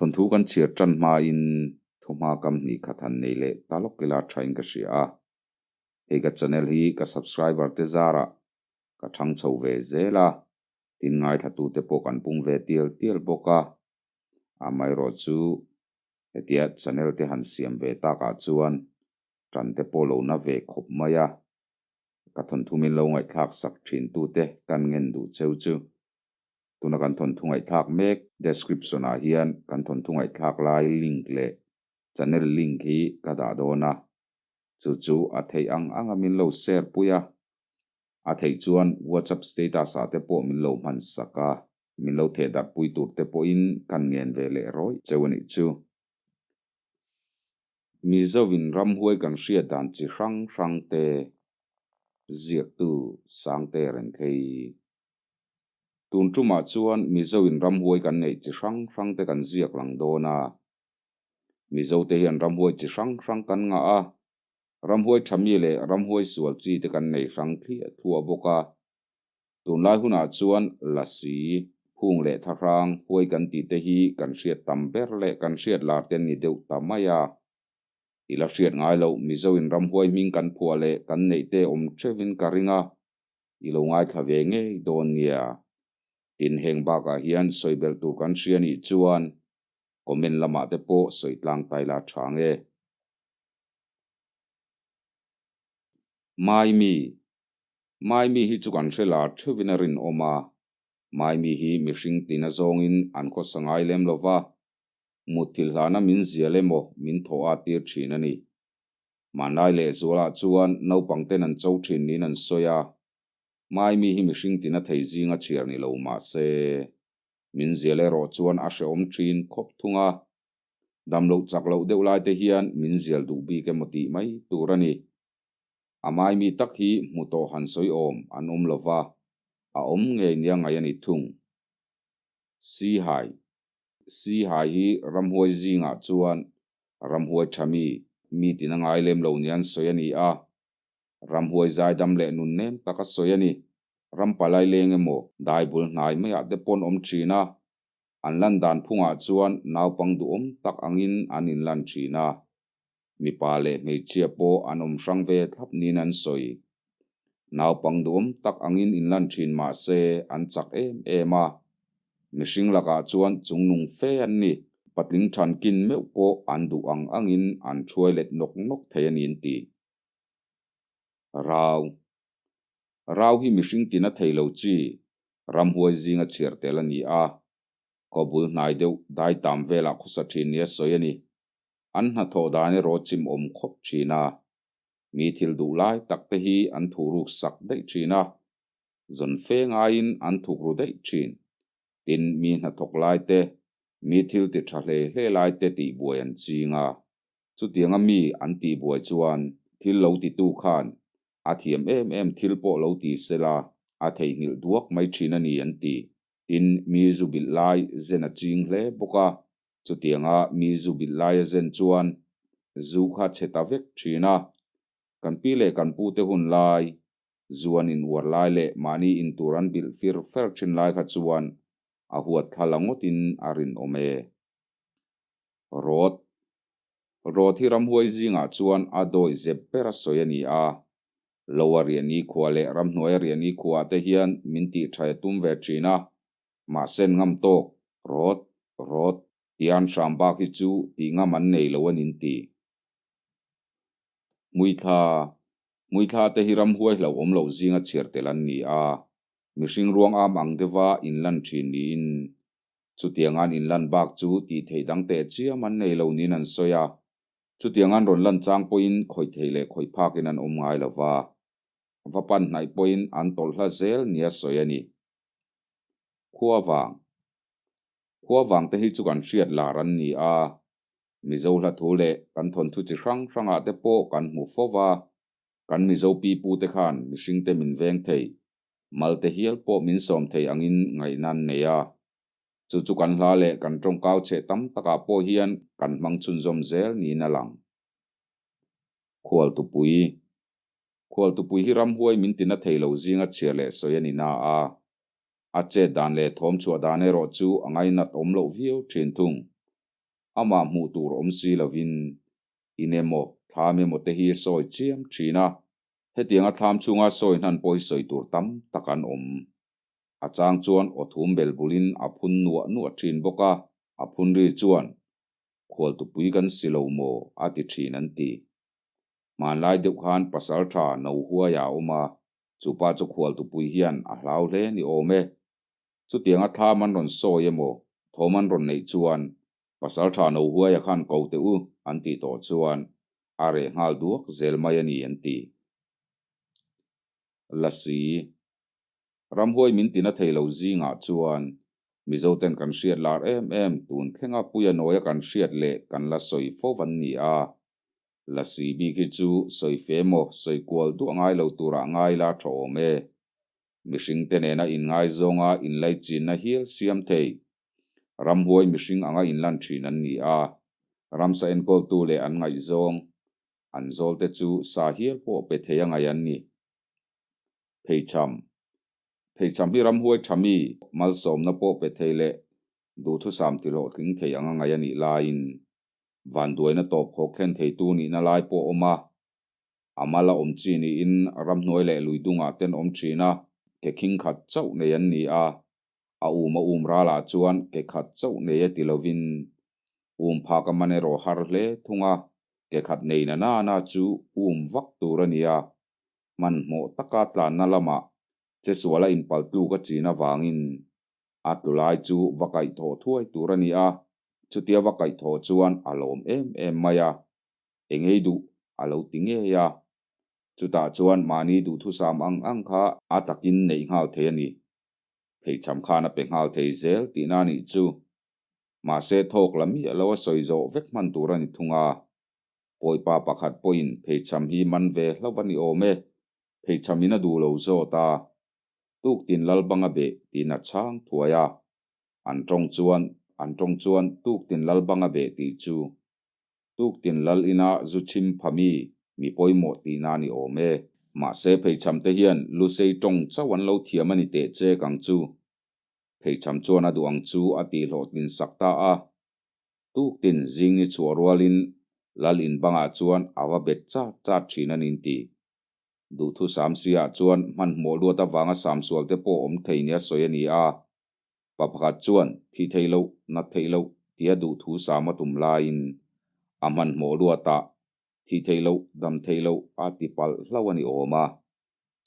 Thawnthu kan chhiar tan hmain thuhma kam hnih khat han nei leh ta lawk ila thain ka hria a. Hei ka channel hi ka subscriber te zarah ka thang chho ve zel a, tin ngaithlatute pawh kan pung ve tial tial bawk a. Amaherawhchu hetia channel te han siam ve takah chuan tan te pawh lo na ve khawp mai a. Ka thawnthu min lo ngaihthlak sak thin tute kan ngen duh cheu chu. Tuna kan thawnthu ngaihthlak mek description ah hian kan thawnthu ngaihthlak lai link leh channel link hi ka dah dawn a, chu chu a theih ang ang a min lo share pui a, a theih chuan WhatsApp status ah te pawh min lo hman sak a, min lo theh darh pui tur te pawhin kan ngen ve leh rawih cheu a nih chu. Mizovin ramhuai kan hriat dan chi hrang hrang te ziaktu Sangte Renthei. Tun tumah chuan Mizoin ramhuai kan neih chi hrang hrang te kan ziak lang dawn a. Mizote hian ramhuai chi hrang hrang kan ngah a, ramhuai tha mi leh ramhuai sual chi te kan nei hrang thliah thluah bawk a. Tunlai hunah chuan lasi, hung leh thahrang, huai kan tih te hi kan hriat tam ber leh kan hriat lar te an ni deuh ta mai a. I la hriat ngai loh Mizoin ramhuai hming kan phuah leh kan neih te awm theuhin ka ring a. I lo ngaithla ve ngei dawn nia. Tin, heng bakah hian sawi belh tur kan hria nih chuan comment lamah te pawh sawi tlang tai la tha nge. Maimi Maimi hi chu kan hre lar theuhin a rinawm a. Maimi hi mihring tina zawngin an khawsa ngai lem lo va, mutthilh hlana min zial emaw min thawh a tir thin a ni. Hmanlai lehzualah chuan naupang ten an cho thin niin an sawi a, Maimi hi mihring tina thei zinga chhiar ni lo mah se, min zial erawh chuan a hrehawm thin khawp thung a. Damloh chak loh deuh lai te hian min zial duh bik emaw tih mai tur a ni. A Maimi tak hi hmu tawh han sawi awm an awm lo va, a awm ngei nia ngaih a ni thung. Sihai Sihai hi ramhuai zingah chuan Ramhuai tha mi, mi tina ngai lem lo nia an sawi a ni a. Ramhuai zaidam leh nun nem tak a sawi a ni. Ram palai leng emaw, dai bul hnai maiah te pawn awm thin a. An lan dan phungah chuan naupang duhawm tak angin an inlan thin a. Mipa leh hmeichhia pawh an awm hrang ve thlap niin an sawi. Naupang duhawm tak angin inlan thin mah se an chak em em a. Mihring lakah chuan chungnung fe an ni. Patling thankin meuh pawh an duh ang angin an thuai let nawk nawk thei a ni an ti. Rau Rau hi mihring tina thei lo chi, ramhuai zinga chhiar tel a ni a. Khaw bul hnai deuh dai tam velah khawsa thin nia sawi a ni. An hnathawh dan erawh chim awm khawp thin a. Mi thil duh lai tak te hi an thuhruk sak daih thin a. Zawn fe ngaiin an thuk ru daih thin. Tin, mi hnathawk lai te, mi thil ti tha hle hle lai te tihbuai an ching a. Chutianga mi an tihbuai chuan thil lo titu khan a thiam em em thil pawh lo ti sela a theihnghilh duak mai thin a ni an ti. Tin, mi zu bilh lai zen a ching hle bawk a. Chutianga mi zu bilh lai a zen chuan zu kha chhe ta vek thin a. Kan pi leh kan pute hun lai Zuan in uar lai leh mahni in tur an bilh fir fer thin lai kha chuan a huat thla la ngawtin a rinawm e. Rawt Rawt hi ramhuai zingah chuan a dawi zep ber a sawi a ni a. Lo a riahni khua leh ramhnuai a riahni khuaah te hian min tih tha a tum ve thin a. Mahsen ngam tawk, rawt, rawt, tia an hram bak hi chu tih ngam an nei lo a nin ti. Hmuithla Hmuithla te hi ramhuai hlauhawm loh zinga chhiar tel an ni a, mihring ruang am ang deuha inlan thin niin chutiang an inlan bak chu tih theih dang teh chiam an nei lo niin an sawi a, chutiang an rawn lan chang pawhin khawih theih leh khawih phakin an awm ngai lo va, va pan hnaih pawhin an tawlh hla zel nia sawi a ni. Khua vang Khua vang te hi chu kan hriat lar an ni a, Mizo hla thu leh kan thawnthu chi hrang hrangah te pawh kan hmu fo va, kan Mizo pipu te khan mihring te min veng thei, mal te hial pawh min sawm thei angin ngaihna an nei a. Chu chu kan hla leh kan tawngkau chheh tam takah pawh hian kan hmang chhunzawm zel niin a lang. Khualtupui Khualtupui hi ramhuai min tina thei lo zinga chhiar leh sawi a ni na a, a chet dan leh thawm chhuah dan erawh chu a ngainat awm loh viau thin thung. Amah hmuh tur awm si lovin in emaw thlam emaw te hi a sawi chiam thin a. Hetianga thlam chhunga sawi hnan pawh hi sawi tur tam tak an awm. A chang chuan aw thum bel bulin a phun nuah nuah thin bawk a, a phun ri chuan Khualtupui kan si lo maw a ti thin an ti. Hmanlai deuh khan Pasaltha Nohuaia a awm a, chupa chu Khualtupui hian a hlau hle ni awm e. Chutianga thlam an rawn sawi emaw thawm an rawn neih chuan Pasaltha Nohuaia khan ko teh u an tih tawh chuan a reh nghal duak zel mai a ni an ti. Lasi. Ramhuai min tina thei lo zingah chuan Mizoten kan hriat lar em em tun thlenga Puia Nawia kan hriat leh kan la sawi fo an ni a. Lasi bik hi chu sawi fe maw sawi kual duah ngai lo turah ngai la tha awm e. Mihringte nena inngaizawng a inlaichinna hial siam thei. Ramhuai mihring anga inlan thin an ni a, ramsa enkawltu leh an ngaihzawng, an zawlte chu sa hial pawh pe thei a ngaih an ni. Pheichham. Pheichham hi ramhuai tha mi, malsawmna pawh pe thei leh duhthusam tihlawhtling thei anga ngaih a nih laiin vanduaina tawp khawk thlen theitu nihna lai pawh a awm a. A mal a awm chi niin ramhnuai leh lui dungah ten awm thin a, ke khing khat chauh nei an ni a. A um a um ralah chuan ke khat chauh nei a ti lovin um phak a man erawh har hle thung a, ke khat nei na na na chu um vak tur a ni a. Hmanhmawh taka tlanna lamah chesuala inpaltluk a chin avangin a tlu lai chu va kaihthawh thuai tur a ni a, chutia va kaihthawh chuan a lawm em em mai a. Engei duh a lo ti ngei a, chutah chuan mahni duhthusam ang ang kha a takin neih nghal thei a ni. Pheichham khan a pe nghal thei zel tihna a nih chu. Mahse thawk la miah lo a sawi zawh vek hman tur a ni thung a. Pawipa pakhat pawhin pheichham hi man ve hlauh a ni awm e, pheichhamin a duh lo zawt a. Tuktin Lalbanga beh tiin a chhang thuai a. An tawng chuan an tawng chuan Tuktin Lalbanga beh tih chu Tuktin lal ina zu chhim pha mi mi pawimawh tihna a ni awm e. Mahse pheichham te hian Lusei tawng chauh an lo thiam a ni teh che kang chu. Pheichham chuan a duh ang chu a tih hlawhtlin sak ta a. Tuktin zing ni chhuah rualin lal in bangah chuan a va bet chat chat thin a nin ti. Duhthu Samsia chuan hmanhmawh luat avanga Samsual te pawh awm thei nia sawi a ni a. Pa pakhat chuan thih theih loh, nat theih loh tia duhthu sam a tum laiin a hmanhmawh luatah thih theih loh, dam theih loh a ti palh hlauh a ni awm a.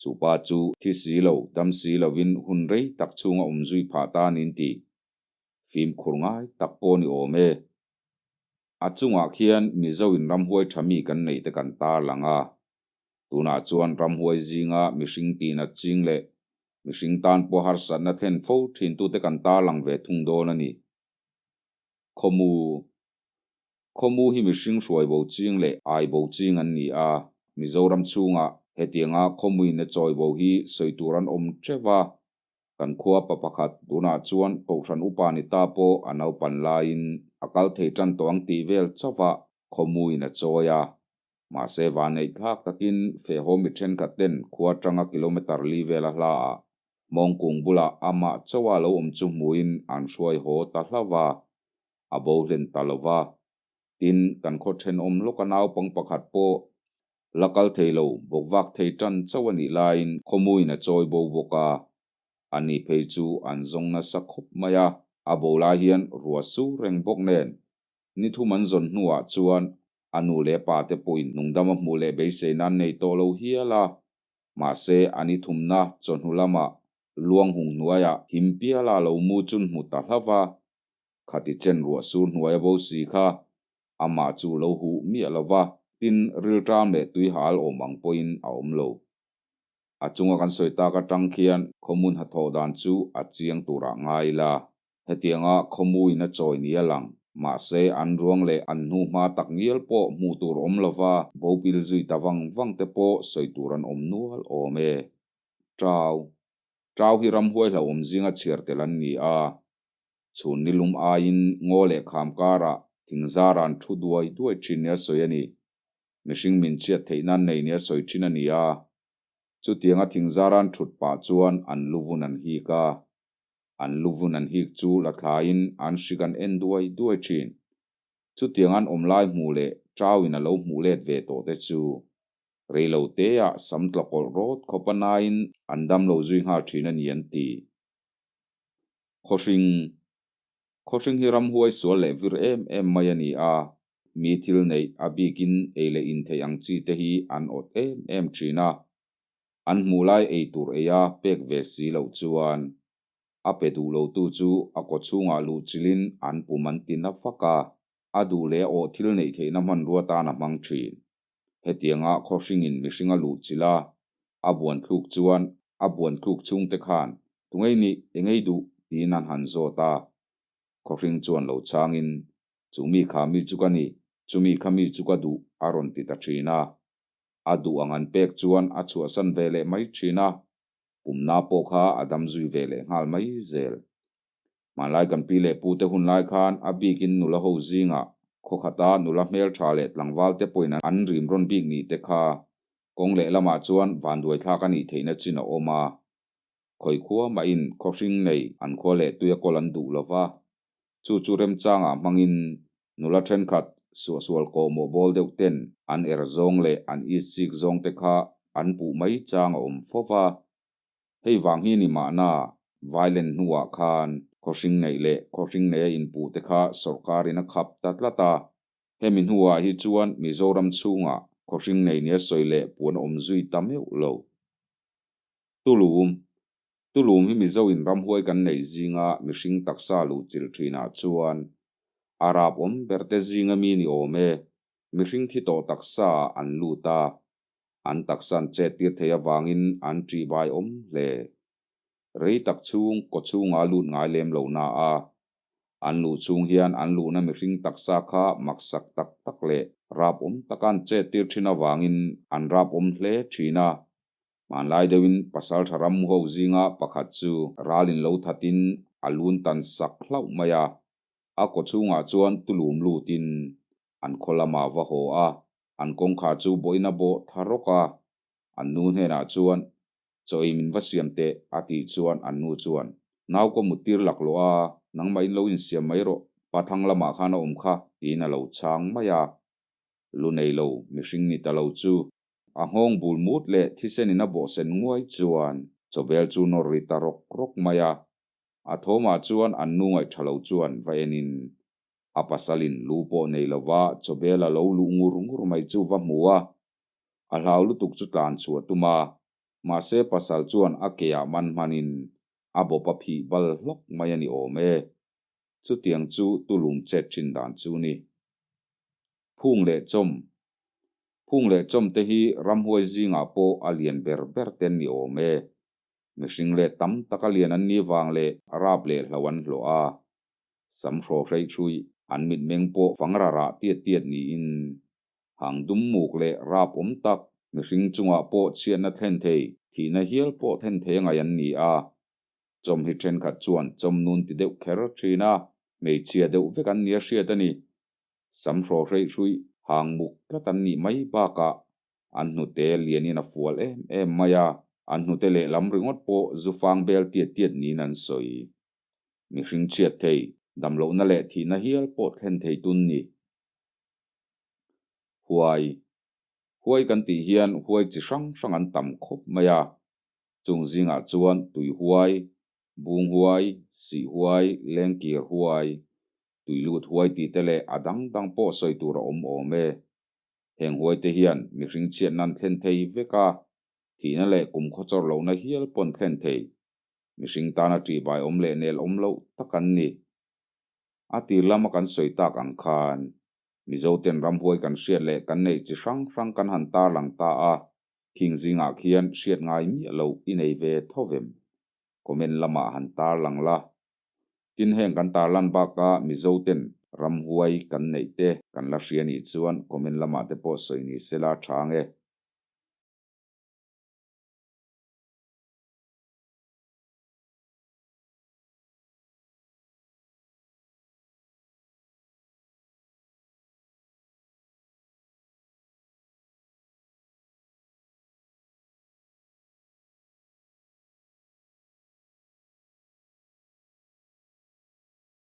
Chu pa chu thi si lo, dam si lovin hun rei tak chhunga awm zui phah ta niin ti. Fimkhur ngai tak pawh a ni awm e. A chungah khian Mizo in ramhuai tha mi kan neih te kan tarlang a. Tunah chuan ramhuai zinga mihring tihna ching leh mihring tan pawh harsatna thlen fo thintute kan tarlang ve thung dawn a ni. Khawmu Khawmu hi mihring hruai bo ching leh ai bo ching an ni a, Mizoram chhungah hetianga khawmuin a chawi bo hi sawi tur an awm teuh a. Kan khua pa pakhat tunah chuan Kohhran upa ni ta pawh a naupan laiin a kal thei tan tawh ang tih vel chauh ah khawmuin a chawi a. Mahse vanneih thlak takin fehhaw mi thenkhat ten khua atanga kilometre li vel a hla ah Hmawngkung bulah amah chauh a lo awm chu hmuin an hruai haw ta hlauh a, a bo hlen ta lo va. Tin, kan khaw thenawm lawka naupang pakhat pawh la kal thei lo, bawkvak thei tan chauh a nih laiin khawmuin a chawi bo bawk a. Ani phei chu an zawng nasa khawp mai a, a bo lai hian ruah sur reng bawk nen ni thum an zawn hnuah chuan a nu leh pa te pawhin nungdam a hmuh leh beisei nan nei tawh lo hial a. Mahse, a ni thumna chawhnu lamah luang hung hnuaiah him piala lo mu chun hmu ta hlauh va, Khati chen ruah sur hnuai a bo si kha amah chu lo huh miah lo va, tin rilṭam leh tuihal awm ang pawhin a awm lo. A chunga kan sawi tak aṭang khian khawmun hnathawh dan chu a chiang turah ngai ila. Hetianga khawmuin a chawi ni a lang. Mahse, an ruang leh an hnuhma tak ngial pawh hmuh tur awm lo va, bo pil zui ta vang vang te pawh sawi tur an awm nual awm e. Ṭau. Ṭau hi ramhuai hlauhawm zinga chhiar tel an ni a. Chhun ni lum aiin ngaw leh kham karah thingzara an thu duai duai thin nia sawi a ni. Mihring min chhiat theih nan nei nia sawi thin a ni a. Chutianga thingzara an thut pah chuan an luvun an hik a. An luvun an hik chu la thlaiin an hrik an en duai duai thin. Chutiang an awm lai hmuh leh Chauin a lo hmuh let ve tawh te chu rei lo teah sam tla kawlh rawt khawp a nain an dam lo zui nghal thin a ni an ti. Khawhring Khawhring hi ramhuai sual leh vir em em mai a ni a, mi thil neih a bikin ei leh in theih ang chi te hi an awt em em thin a. An hmuh lai ei tur eia pek ve si loh chuan a pe duh lotu chu a kaw chhungah luh chilhin an pum an ti na fak a, a duh leh a awh thil neih theihna hmanrua tan a hmang thin. Hetianga khawhringin mihring a luh chilh a, a buan thluk chuan a buan thluk chhungte khan Tungei nih engei duh tiin an han zawt a, khawhring chuan lo chhangin Chumi kha mi chu ka ni, chumi kha mi chu ka duh a rawn ti ta thin a. A duh ang an pek chuan a chhuahsan ve leh mai thin a, pumna pawh kha a dam zui ve leh nghal mai zel. Hmanlai kan pi leh pute hun lai khan a bikin nula ho zingah khawkhata nula hmeltha leh tlangval te pawhin an rim rawn bik nih te kha kawng leh lamah chuan vanduaithlak a nih theihna chin a awm a. Khawi khua mahin khawhring nei an khua leh tuia kawl an duh lova, chu chu remchangah hmangin nula thenkhat suahsual kawhmawh bawl deuh ten an er zawng leh an itsik zawng te kha an puh mai chang a awm fo va. Hei vang hi ni mahna violent hnuah khan khawhring neih leh khawhring neia inpuh te kha sawrkarin a khap ta tlat a. Hemi hnuah hi chuan Mizoram chhungah khawhring nei nia sawi leh puan awm zui ta meuh lo. Tulum Tulum hi Mizo in ramhuai kan neih zinga mihring taksa luh chilh thinah chuan a rap awm ber te zinga mi ni awm e. Mihring thi tawh taksa ah an lut a, an taksa an chet tir thei avangin an ṭihbai awm hle. Rei tak chhung kaw chhunga lut ngai lem lo na a, an luh chhung hian an luhna mihring taksa kha maksak tak tak leh rap awm taka an chet tir thin avangin an rap awm hle thin a. Hmanlai deuhin pasalṭha ram ho zinga pakhat chu ralin lo thatin a lun tan sak hlauh mai a, a kaw chhungah chuan tulum lutin an khaw lamah va haw a, an kawngkhar chu bawhin a bawh tha rawk a, an nu hnenah chuan Chaw ei min va siam teh a tih chuan an nu chuan Nau ka muttir laklawh a, nangmah in lo insiam mai rawh, pa thang lamah khan a awm kha tiin a lo chhang mai a. Lu nei lo mihring ni ta lo chu a nghawng bul mut leh thisen in a bawhsen nguai chuan chawbel chu nawr ri ta rawk rawk mai a. A thawmah chuan an nu ngaih tha lo chuan va en in a pasalin lu pawh nei lova chawbel a lo luh ngur ngur mai chu va hmu a, a hlau lutuk chu tlan chhuah tum a, mahse pasal chuan a ke ah man hmanin a bawp a phih bal hlawk mai a ni awm e. Chutiang chu tulum chet thin dan chu ni. Phung leh chawm Phung leh chawm te hi ramhuai zingah pawh a lian ber ber te an ni awm e. Mihring let tam taka lian an nih vang leh rap leh hlo an hlawh a, sam hraw hreih hruih an mitmeng pawh fang ra rah tiat tiat niin hang dum muk leh rap awm tak mihring chungah pawh chhiatna thlen thei, thihna hial pawh thlen thei a ngaih an ni a. Chawm hi thenkhat chuan chawm nun ti deuh kher thin a, hmeichhia deuh vek an nia hriat a ni. Sam hraw hreih hruih hang muk tlat an nih mai bakah An hnute lianin a fual em em mai a, an hnute lehlam ringawt pawh zu fang bel tiat tiat niin an sawi. Mihring chhiat thei, damlohna leh thihna hial pawh thlen thei tun ni. Huai Huai kan tih hian huai chi hrang hrang an tam khawp mai a, chung zingah chuan tui huai, bung huai, sih huai, lengkir huai, tuilut huai tih te leh a dang dang pawh sawi tur a awm awm e. Heng huaite hian mihring chhiatna an thlen thei vek a, thihna leh kum khawchawr lohna hial pawn thlen thei. Mihring tana ṭihbai awm leh nel awm loh tak an ni. A tir lama kan sawi tak ang khan, Mizoten ramhuai kan hriat leh kan neih chi hrang hrang kan han tarlang ta a, khing zingah khian hriat ngai miah loh i nei ve tho vem? Comment lamah han tarlang la. Tin heng kan tarlan baka Mizoten ramhuai kan neih te kan la hria nih chuan comment lamah te pawh sawi ni sela tha nge.